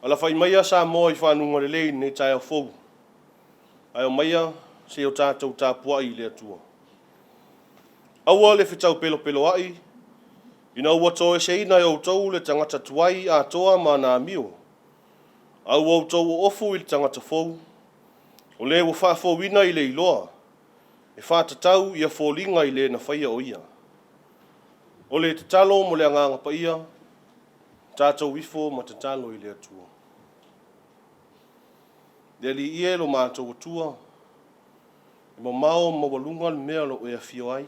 Alafai maia Samoa i fanuga lelei i lenei taeao fou, ae omaia se i o tatou tapuai i le Atua. Aua le fetaupelopeloa'i ina ua toeseina e outou le tagata tuai atoa ma ana amio, a ua outou oofu i le tagata fou, o le ua faafouina i le iloa, e faatatau ia foliga i le na faia o ia. O le tatalo mo le Agaga Paia, tatou ifo ma tatalo i le Atua. Le Alii e lo matou Atua, e mamao ma maualuga le mea o lo o e afio ai.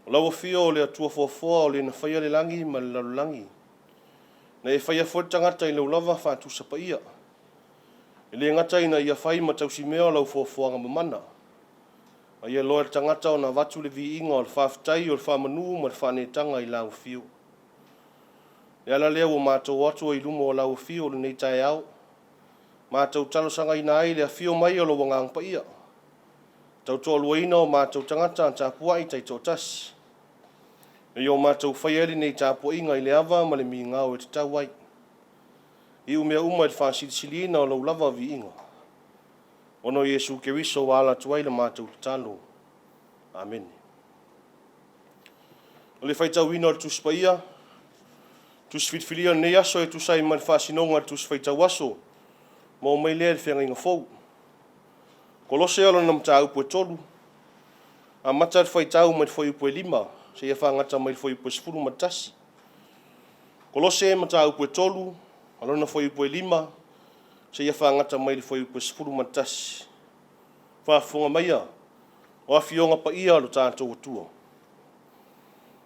O lau afio o le Atua foafoa o le na faia le lagi ma le lalolagi. Na e faia foi le tagata i lou lava faatusa paia. E le gata ina ia fai ma tausimea o lau foafoaga mamana, a ia iloa e le tagata ona avatu le viiga o le faafetai o le faamanu ma le faaneetaga i lau afio. O le ala lea ua matou o atu ai i luma o lau afio i lenei taeao, matou talosagaina ai le afio mai o lou Agaga Paia, tautoaluaina o matou tagata tapuai taitoatasi, ina ia o matou faia ai lenei tapuaiga i le ava ma le migao e tatau ai. Iu mea uma i le faasilisiliina o lou lava viiga, ona o Iesu Keriso ua ala atu ai la matou tatalo. Amene. O le faitauina o le Tusi Paia, Tusi Filifilia o lenei aso e tusa ai ma le faasinoga o le Tusi Faitau Aso, maua mai lea i le Feagaiga Fou. Kolose o lona mataupu e 3, amata le faitau mai le fuaiupu e 5 seia fagata mai le fuaiupu e 11. Kolose mataupu e 3, a lona fuaiupu e 5 seia fagata mai le fuaiupu e 11. Faafofoga maia o Afioga Paia a lo tatou Atua.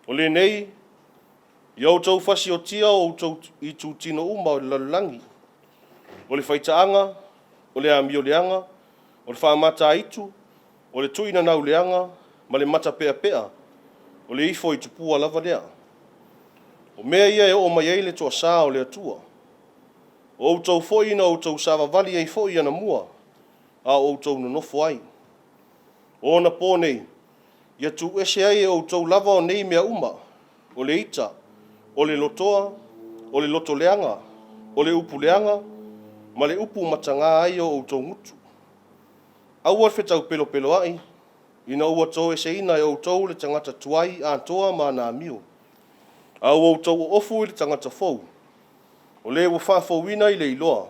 O lenei, ia outou fasiotia o outou itutino uma o le lalolagi, o le faitaaga, o le amioleaga, o le faamataitu, o le tuinanau leaga ma le matapeapea, o le ifo i tupua lava lea. O mea ia e oo mai ai le toasa o le Atua. O outou foi na outou savavali ai foi anamua a o outou nonofo ai. O ona po nei, ia tuuese ai e outou lava o nei mea uma, o le ita, o le lotoa, o le loto leaga, o le upu leaga, ma le upu mataga ai o outou gutu. Aua le fetaupelopeloa'i ina ua toeseina e outou le tagata tuai atoa ma ana amio, a ua outou oofu i le tagata fou, o le ua faafouina i le iloa,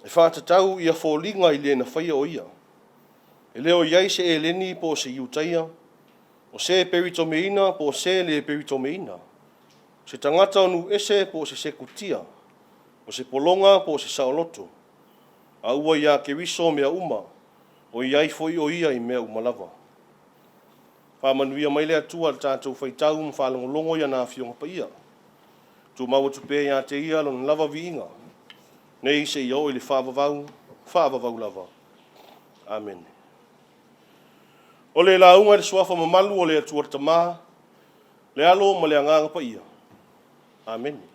e faatatau ia foliga i le na faia o ia. E le o i ai se Eleni po o se Iutaia, o se peritomeina po o se le peritomeina, o se tagata o nuu ese po o se Sekutia, o se pologa po o se saoloto, a ua ia Keriso mea uma, o i ai foi o Ia i mea uma lava. Faamanuia mai le Atua i le tatou faitau ma faalogologo i ana Afioga Paia. Tumau atu pea ia te Ia lona lava viiga, nei seia oo i le faavavau, faavavau lava. Amene. O le lauga i le Suafa mamalu o le Atua le Tama, le Alo ma le Agaga Paia. Amene.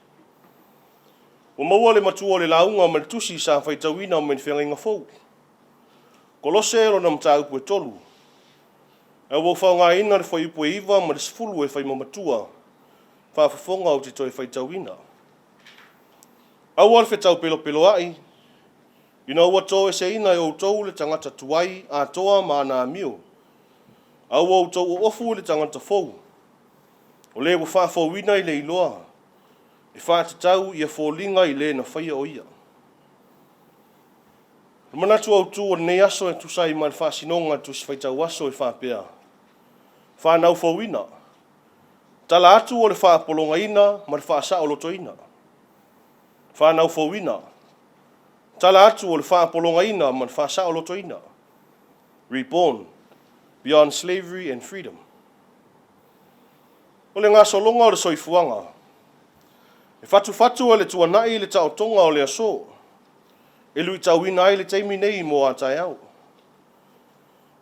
Ua maua le matua o le lauga ma le tusi sa faitauina mai le Feagaiga Fou. Kolose lona mataupu e 3. Ae ua ou faaaogaina le fuaiupu e 9 ma le 10 e fai ma matua faafofoga ou te toe faitauina. Aua le fetaupelopeloa'i ina ua toeseina e outou le tagata tuai atoa ma ana amio, a ua outou oofu i le tagata fou, o le ua faafouina i le iloa, e faatatau ia foliga i le na faia o ia. O le manatu autu o lenei aso e tusa ai ma le faasinoga a le Tusi Faitau Aso e faapea, Fanau fouina, tala atu o le faapologaina ma le faasaolotoina. Fanau fouina, tala atu o le faapologaina ma le faasaolotoina. Reborn, beyond slavery and freedom. O le gasologa o le soifuaga, e E fatufatu e le tuanai le taotoga o le aso, e luitauina ai le taimi nei mo a taeao.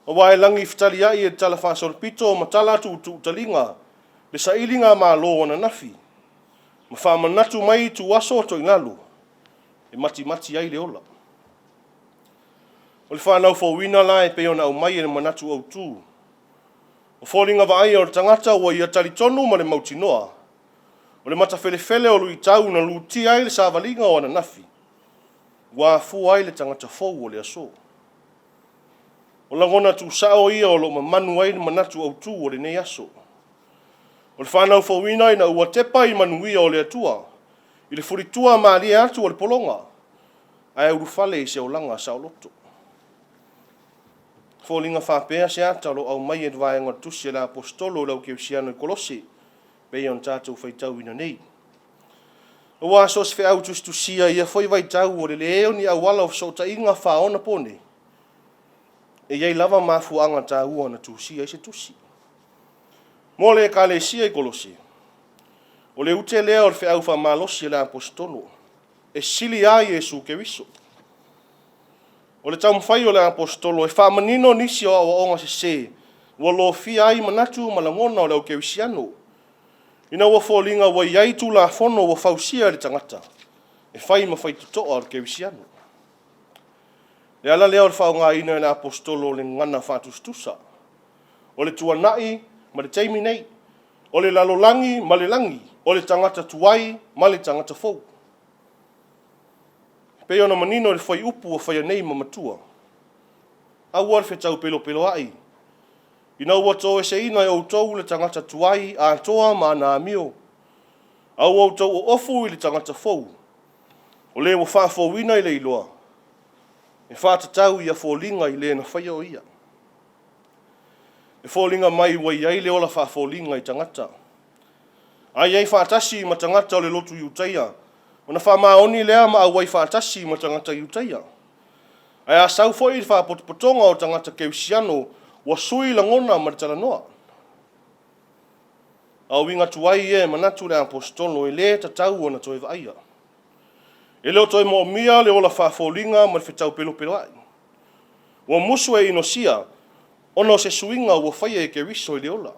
Aua e lagi fetaliai e le talafaasolopito ma tala tuutuutaliga le sailigamalo ananafi ma faamanatu mai ituaso o toilalo e matimati ai le ola. O le fanau fouina la e pei ona aumai e le manatu autu, o foliga vaaia o le tagata ua ia talitonu ma le mautinoa, o le matafelefele o luitau na lutia ai le savaliga o ananafi, ua afua ai le tagata fou o le aso. O lagona tuusao ia o lo o mamanu ai le manatu autu o lenei aso. O le fanau fouina ina ua tepa i manuia o le Atua, i le fulitua malie atu o le pologa, ae ulufale i se olaga saoloto. E foliga faapea se ata o lo o aumai e le vaega o le tusi a le Aposetolo i le au kerisiano i Kolose, e pei ona tatou faitauina nei. Aua so o se feau tusitusia i ia foi vaitau o le leai o ni auala o fesootaiga faaonaponei, e i ai lava mafuaaga taua na tusia ai se tusi. Mo le ekalesia i Kolose, o le ute lea o le feau faamalosi a le Aposetolo, e sili lava Iesu Keriso. O le taumafai o le Aposetolo e faamanino nisi o aoaoga sese ua lofia ai manatu ma lagona o le au kerisiano, ina ua foliga ua i ai Tulafono ua fausia e le tagata e fai ma faitotoa o le kerisiano. O le ala lea o le faaaogaina e le Aposetolo o le gagana faatusatusa, o le tuanai ma le taimi nei, o le lalolagi ma le lagi, o le tagata tuai ma le tagata fou. E pei ona manino i le fuaiupu ua faia nei ma matua, aua le fetau pelopeloa'i ina ua toeseina e outou le tagata tuai atoa ma ana amio, a ua outou oofu i le tagata fou, o le ua faafouina i le iloa, e faatatau ia foliga i le na faia o ia. E foliga mai ua i ai le ola faafoliga i tagata, a i ai faatasi ma tagata o le lotu Iutaia, ona faamaoni lea ma auai faatasi ma tagata Iutaia. Ae a sau foi le faapotopotoga o tagata kerisiano, ua sui lagona ma le talanoa. A o uiga tuai ia e manatu le Aposetolo e le tatau ona toe vaaia. E le o toe moomia le ola faafoliga ma le fetau pelopeloa'i. Ua musu e inosia ona o se suiga ua faia e Keriso i le ola.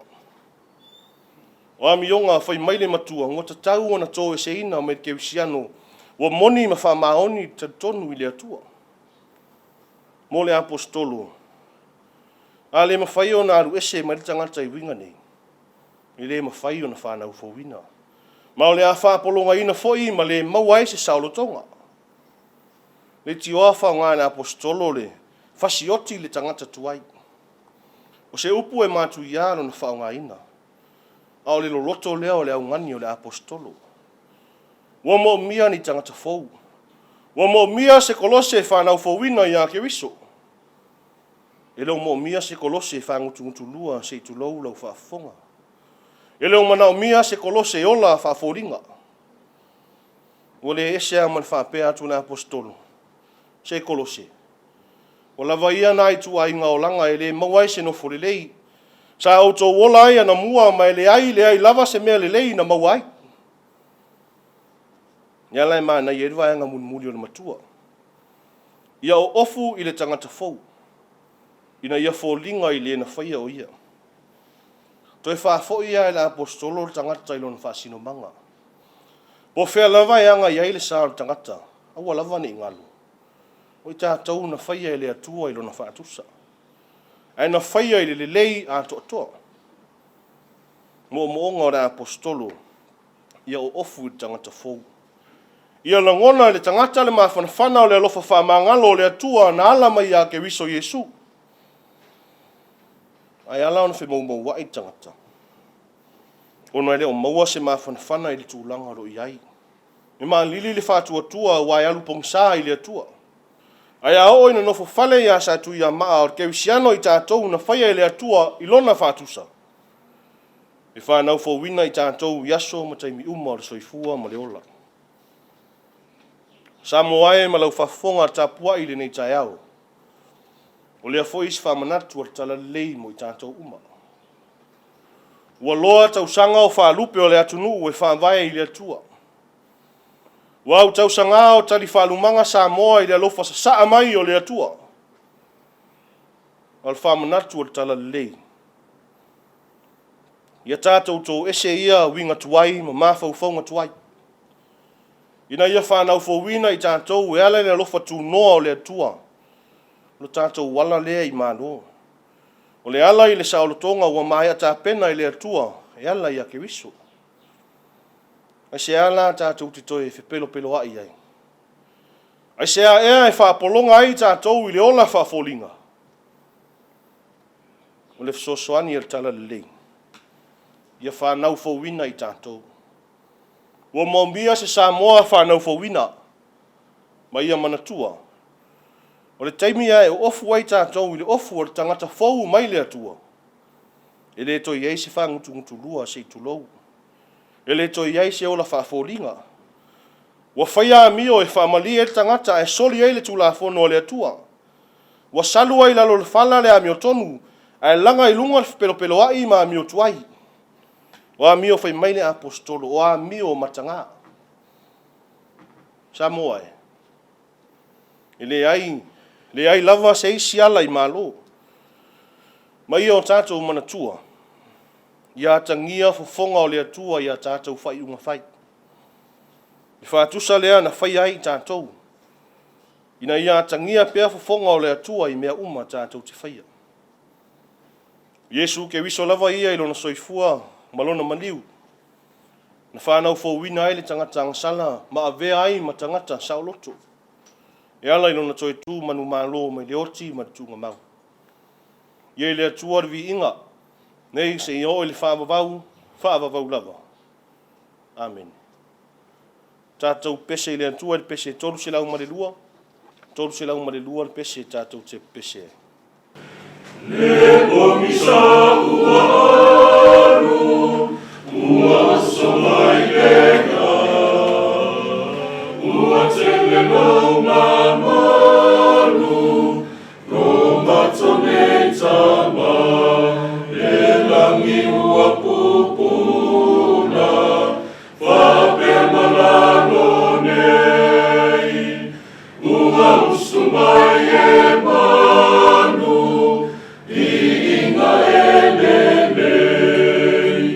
O amioga fai mai le matua, ua tatau ona toeseina mai le kerisiano ua moni ma faamaoni le talitonu i le Atua. Mo le Aposetolo, a le mafai ona alu ese mai le tagata i uiga nei, e le mafai ona fanau fouina, ma o le a faapologaina foi ma le maua ai se saolotoga. Leitioa faaaoga e le Aposetolo le fasioti le tagata tuai. O se upu e matuia lona faaaogaina, a o le loloto lea o le augani o le Aposetolo. Ua moomia ni tagata fou. Ua moomia se Kolose e fanau fouina ia Keriso. E le o moomia se Kolose e fagutugutulua se i tulou lau faafofoga. E le o manaomia se Kolose e ola faafoliga. Ua le ese lava ma le faapea atu a le Aposetolo, se Kolose, ua lava ia na ituaiga olaga e le maua ai se nofo lelei. Sa outou ola ai anamua ma e leai leai lava se mea lelei na maua ai. Lea la e manaia ai le vaega mulimuli o le matua. Ia oofu i le tagata fou, ina ia foliga i le na faia o ia. Toe faafoi lava e le Aposetolo le tagata i lona faasinomaga. Po o fea lava e aga i ai le sa o le tagata, aua lava ne i galo, o i tatou na faia e le Atua i lona faatusa, ae na faia i le lelei atoatoa. Moomooga o le Aposetolo, ia oofu i le tagata fou. Ia lagona e le tagata le mafanafana o le alofa faamagalo o le Atua na ala mai ia Keriso Iesu. Ae ala ona femoumouai le tagata, ona e le o maua se mafanafana i le tulaga o lo o i ai. E maalili le faatuatua aua e alu pogisa i le Atua. Ae a oo ina nofofale ia Satuiamaa o le kerisiano i tatou na faia e le Atua i lona faatusa, e fanau fouina i tatou i aso ma taimi uma o le soifua ma le ola. Samoa e ma lau faafofoga tapuai i lenei taeao, o lea foi se faamanatu o le Talalelei mo i tatou uma. Ua loa tausaga o faalupe o le atunuu e faavae i le Atua. Ua autausaga o tali faalumaga Samoa i le alofa sasaa mai o le Atua. A o le faamanatu o le Talalelei, ia tatou toese ia uiga tuai ma mafaufauga tuai, ina ia fanau fouina i tatou e ala i le alofa tunoa o le Atua, lo tatou ala lea i malo. O le ala i le saolotoga ua maea tapena e le Atua e ala ia Keriso. Aisea la tatou te toe fepelopeloa'i ai? Aisea ea e faapologa ai tatou i le ola faafoliga? O le fesoasoani a le Talalelei, ia fanau fouina i tatou. Ua moomia se Samoa fanau fouina, ma ia manatua, o le taimi lava e oofu ai tatou i le ofu o le tagata fou mai le Atua, e le toe i ai se fagutugutulua se i tulou. E le toe i ai se ola faafoliga. Ua faia amio e faamalie ai le tagata ae soli ai le Tulafono a le Atua. Ua salu ai i lalo o le fala le amiotonu, ae laga i luga le fepelopeloa'i ma amio tuai. O amio fai mai le Aposetolo, o amio mataga. Samoa e, e leai, leai lava se isi ala i Malo. Ma ia o tatou manatua, ia atagia fofoga o le Atua i a tatou faaiuga fai. Le faatusa lea na faia ai i tatou, ina ia atagia pea fofoga o le Atua i mea uma tatou te faia. Iesu Keriso lava ia i lona soifua ma lona maliu, na fanau fouina ai le tagata agasala ma avea ai ma tagata saoloto, e ala i lona toe tu manumalo mai le oti ma le tuugamau. Ia i le Atua le viiga, nei seia oo i le faavavau, faavavau lava. Amene. Tatou pese i le Atua i le pese 302, 302 le pese tatou te pepese ai. Le pogisa ua alu, ua oso mai le Ua tele lou mamalu, Romato nei tama, E lagi ua pupula, Faapea malalo nei, Ua usu mai e manu, Viiga e lelei.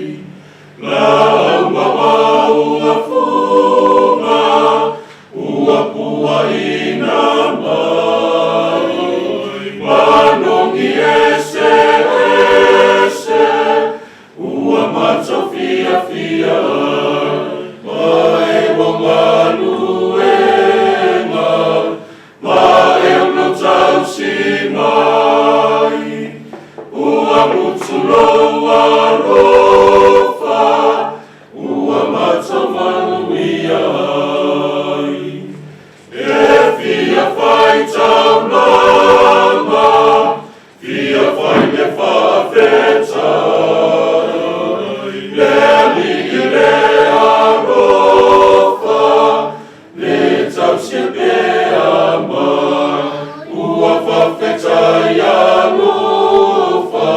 Lau mawau ua fuga, Ua puaina mai. Manogi ese ese, Ua mataufiafia ai, Ma e ua galuega, Ma e lo tausi mai. Ua mutu lou alofa, Ua mataumanuia ai. E fia fai taulaga, Fia fai le faafetai, Le Alii le alofa, Le tausia pea mai. Ua faafetai alofa,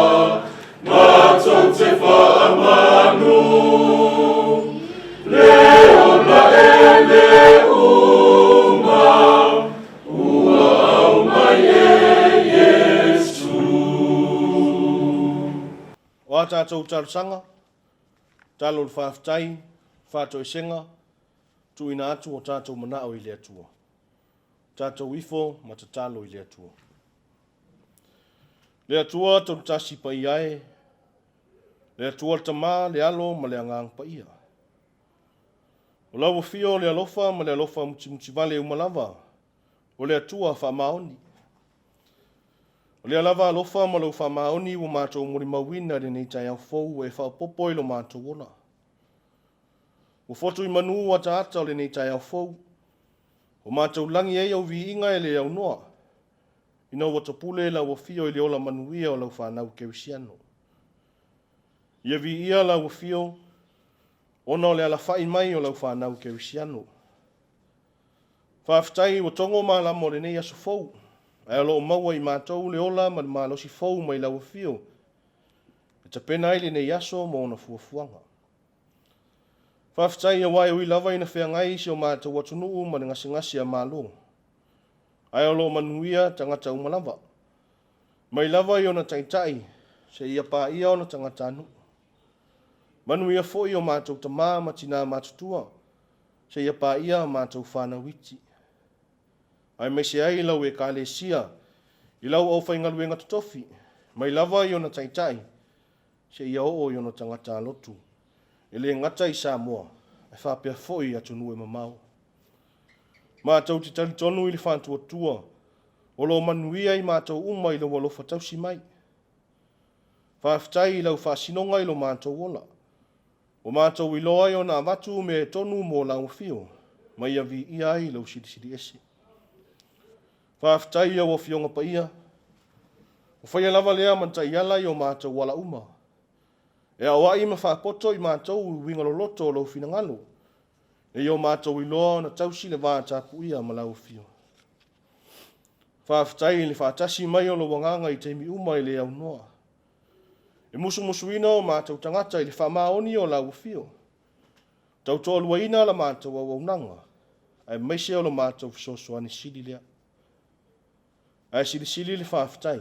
Matou te faamanu. Le ola e le uma, Ua aumai e Iesu. O a tatou talosaga, talo o le faafetai, faatoesega, tuuina atu o tatou manao i le Atua. Tatou ifo ma tatalo i le Atua. Le Atua Tolutasi Paia e, le Atua le Tama, le Alo ma le Agaga Paia. O lau afio o le alofa ma le alofa mutimutivale uma lava, o le Atua faamaoni. O lea lava alofa ma lou faamaoni ua matou molimauina i lenei taeao fou ua e faaopoopo i lo matou ola. Ua fotu i manu ataata o lenei taeao fou, ua matou lagi ai au viiga e le aunoa, ina ua topule lau afio i le ola manuia o lau fanau kerisiano. Ia viia lau afio ona o le alafa'i mai o lau fanau kerisiano. Faafetai ua togo malama o lenei aso fou, ae o lo o maua i matou le ola ma le malosi fou mai lau afio e tapena ai lenei aso ma ona fuafuaga. Faafetai aua e ui lava ina feagai si o matou atunuu ma le gasegase a Malo, ae o lo o manuia tagata uma lava, mai lava i ona taitai seia paia ona tagatanuu. Manuia foi o matou tama ma tina matutua seia paia a matou fanau iti. Aemaise ai lau Ekalesia i lau aufaigaluega totofi, mai lava i ona taitai seia oo i ona tagata-a-lotu, e le gata i Samoa, ae faapea foi i atunuu e mamao. Matou te talitonu i le faatuatua o lo o manuia i matou uma i lou alofa tausi mai. Faafetai i lau faasinoga i lo matou ola. Ua matou iloa ai ona avatu mea e tonu mo lau afio, ma ia viia ai lou Silisili Ese. Faafetai i au Afioga Paia, ua faia lava lea ma taiala i o matou ala uma, e aoai ma faapoto i matou i uiga loloto o lou finagalo, ina ia o matou iloa ona tausi le va tapuia ma lau afio. Faafetai i le faatasi mai o lou Agaga i taimi uma e le aunoa. E musumusuina o matou tagata i le faamaoni o lau afio. Tautoaluaina la matou auaunaga, aemaise o lo matou fesoasoani sili lea. Ae silisili le faafetai,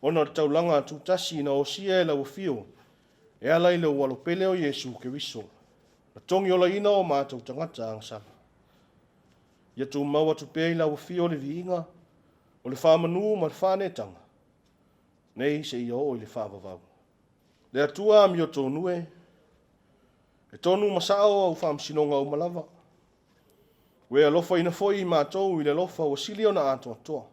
ona o le taulaga tutasi na osia e lau afio e ala i lou Alo pele o Iesu Keriso, na togiolaina o matou tagata agasala. Ia tumau atu pea i lau afio le viiga, o le faamanu ma le faaneetaga, nei seia oo i le faavavau. Le Atua amiotonu e, e tonu ma sao au faamasinoga uma lava. Ua e alofaina foi i matou i le alofa ua sili ona atoatoa.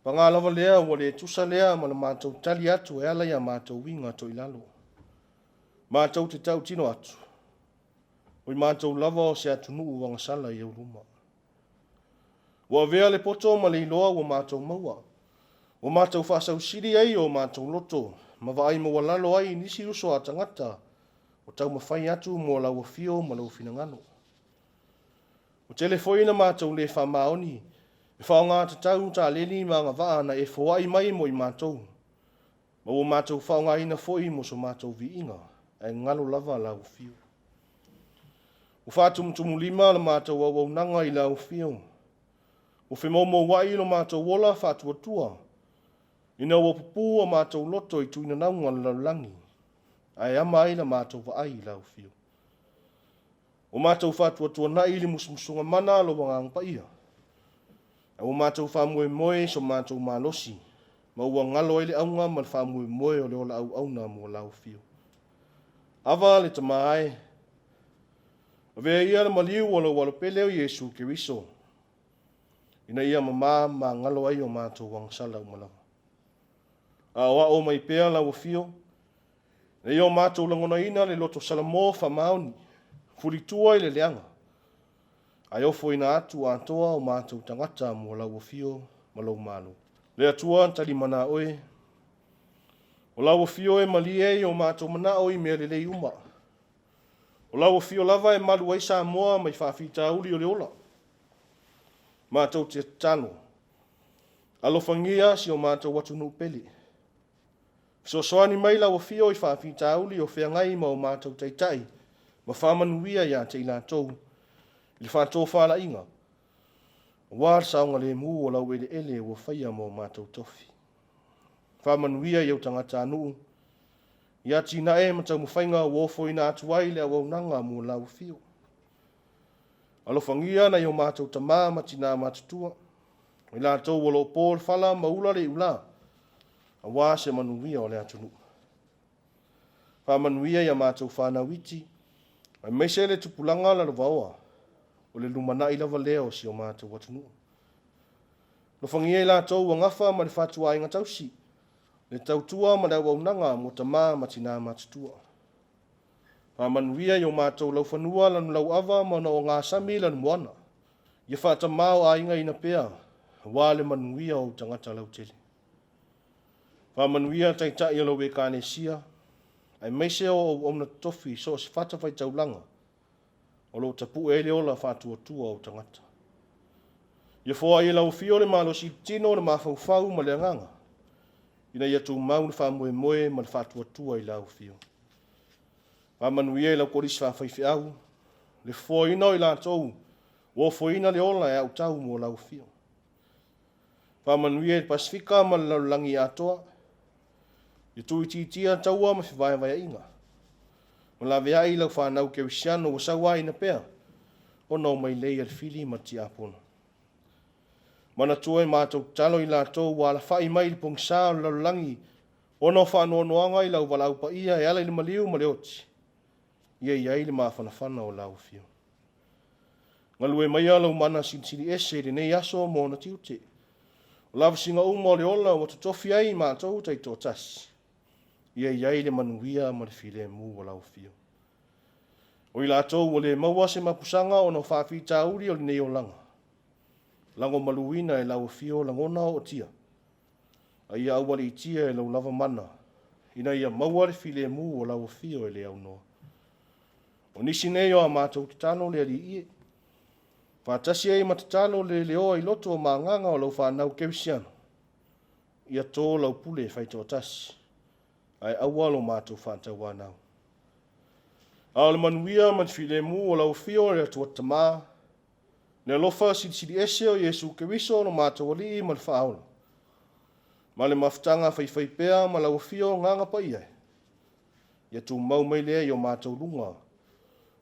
Paga lava lea ua le tusa lea ma le matou tali atu e ala i a matou uiga toilalo. Matou te tautino atu, o i matou lava o se atunuu agasala i ou luma. Ua avea le poto ma le iloa ua matou maua. Ua matou faasausili ai o matou loto ma vaai maualalo ai i nisi uso a tagata o taumafai atu mo lau afio ma lou finagalo. Ua tele foi ina matou le faamaoni e faaaoga tatau taleni ma agavaa na e foai mai mo i matou, ma ua matou faaaogaina foi mo so matou viiga, ae galo lava lau afio. Ua faatumutumulima la matou auaunaga i lau afio. Ua femoumouai lo matou ola faatuatua, ina ua pupū o matou loto i tuinanauga o le lalolagi, ae ama ai la matou vaai i lau afio. Ua matou faatuatuanai i le musumusuga mana a lou Agaga Paia, ae ua matou faamoemoe i so matou malosi, ma ua galo ai le auga ma le faamoemoe o le ola auauna mo lau afio. Ava le Tama e, avea ia le maliu o lou Alo pele o Iesu Keriso, ina ia mamā ma magalo ai o matou agasala uma lava. Aoao mai pea lau afio, ina ia o matou lagonaina le loto salamo faamaoni, fulitua i le leaga, ae ofoina atu atoa o matou tagata mo lau afio ma lou Malo. Le Atua talimana oe, o lau afio e malie ai o matou manao i mea lelei uma. O lau afio lava e malu ai Samoa mai faafitauli o le ola. Matou te tatalo, alofagia si o matou atunuu pele. Fesoasoani mai lau afio i faafitauli o feagai ma o matou taitai ma faamanuia ia te i latou i le faatofalaiga, aua le saogalemu o lau eleele ua faia mo matou tofi. Faamanuia i ou tagatanuu i atinae ma taumafaiga ua ofoina atu ai le auaunaga mo lau afio. Alofagia nai o matou tama ma tina matutua, o i latou o lo o po le fala ma ula le iulā, aua se manuia o le atunuu. Faamanuia i a matou fanau iti, aemaise le tupulaga lalovaoa, o le lumanai lava lea o si o matou atunuu. Alofagia i latou ua gafa ma le fatuaiga tausi, le tautua ma le auaunaga mo tama ma tina matutua. Faamanuia i o matou laufanua lanulauava ma ona ogasami lanumoana, ia faatamao-aigaina pea aua le manuia o ou tagata lautele. Faamanuia taitai o lau Ekalesia, aemaise o auauna totofi i so o se fatafaitaulaga o lo o tapue ai le ola faatuatua o ou tagata. Ia foai e lau afio le malosi i le tino, le mafaufau ma le agaga, ina ia tumau le faamoemoe ma le faatuatua i lau afio. Faamanuia i lau Kolisi faafaifeau, le fofoaina o i latou ua ofoina le ola e autau mo lau afio. Faamanuia i le Pasefika ma le lalolagi atoa, ia tuuitiitia taua ma fevaevaeaiga, ma laveai lau fanau kerisiano ua sauaina pea ona o mailei a le fili ma le tiapono. Manatua e matou tatalo i latou ua alafai mai i le pogisa o le lalolagi ona o faanoanoaga i lau valaau paia e ala i le maliu ma le oti, ia i ai le mafanafana o lau afio. Galue maia lou mana silisili ese i lenei aso ma ona tiute. O lavasiga uma o le ola ua totofi ai i matou taitoatasi, ia i ai le manuia ma le filemu o lau afio. O i latou ua le maua se mapusaga ona o faafitauli o lenei olaga, lagomaluina e lau afio lagona ootia, a ia aualiitia e lou lava mana, ina ia maua le filemu o lau afio e le aunoa. O nisi nei o a matou tatalo le Alii e, faatasi ai ma tatalo le leoa i loto o ma agaga o lau fanau kerisiano, ia tō lau pule e faitoatasi, ae aua lo matou faatauanau. A o le manuia ma le filemu o lau afio o le Atua Tama, le alofa silisili ese o Iesu Keriso lo matou Alii ma le Faaola, ma le mafutaga faifaipea ma lau afio Agaga Paia e, ia tumau mai lea i o matou luga,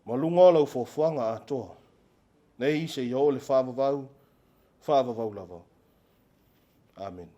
ma luga o lau foafoaga atoa, nei seia oo le faavavau, faavavau lava. Amene.